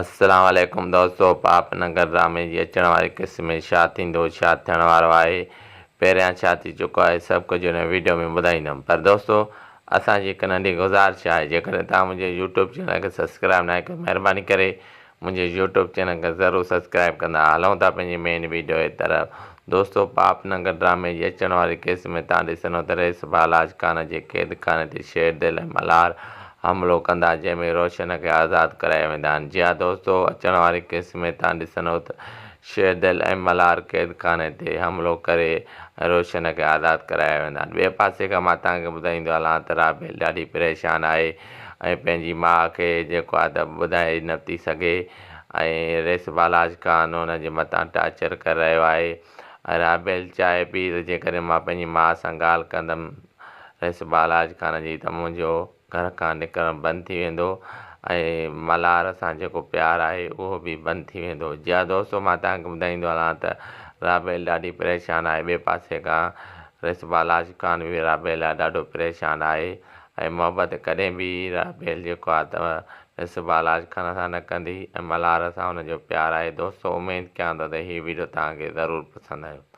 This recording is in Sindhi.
السلام عليڪم دوستو پاپ ننگر ڊرامي جي اچڻ واري قسط ۾ ڇا ٿيندو ڇا ٿيڻ وارو آهي پهريان ڇا ٿي چڪو آهي سڀ ڪجهه هن ويڊيو ۾ ٻڌائيندم پر دوستو اسان جي هڪ ننڍي گذارش آهي جيڪڏهن توهان منهنجي يوٽيوب چينل کي سبسڪرائب ناهي ڪيو مهرباني ڪري منهنجي يوٽيوب چينل کي ضرور سبسڪرائب ڪندا هلون ٿا پنهنجي مين ويڊيو جي طرف دوستو پاپ ننگر ڊرامي جي اچڻ واري قسط ۾ توهان ڏسندو ته رئيس بالاچ خان جي قيد خاني تي شير دل ۽ ملهار حملو ڪندا جنهن ۾ روشن کي آزاد ڪرايا ويندا آهن جي ها دوستو اچڻ واري قسط ۾ توهان ڏسندو ته شيردل ۽ ملهار قيد خاني تي حملو ڪري ۽ روشن کي آزاد ڪرايا ويندا آهن ٻئي پاسي کان مان توهان کي ٻڌائيندو هلان ته رابيل ڏاڍي پريشان آهي ۽ پنهنجي ماء کي جيڪو آهي ته ٻڌائي نه ٿي سگهي ۽ رئيس بالاچ خان هن جي مٿان ٽارچر ڪري رهيو آهي ۽ رابيل چاهي پئي ته جيڪڏهن مان پنهنجي ماء سان ڳالهه ڪندم رئيس بالاچ خان جي ته منهنجو گهر کان نڪرڻ بند ٿي ويندو ۽ ملهار سان جيڪو پيار آهي اهو به بند ٿي ويندو. جي ها دوستو مان توهان کي ٻڌائيندو هلان ته رابيل ڏاڍي پريشان آهي ٻئي پاسي کان رئيس بالاچ خان به رابيل لاء ڏاڍو پريشان آهي ۽ محبت ڪڏهن به رابيل جيڪو آهي ته رئيس بالاچ خان سان نه ڪندي ۽ ملهار سان هن جو پيار آهي دوستو اميد ڪيان ٿو ته هي ويڊيو توهان کي ضرور پسند آيو.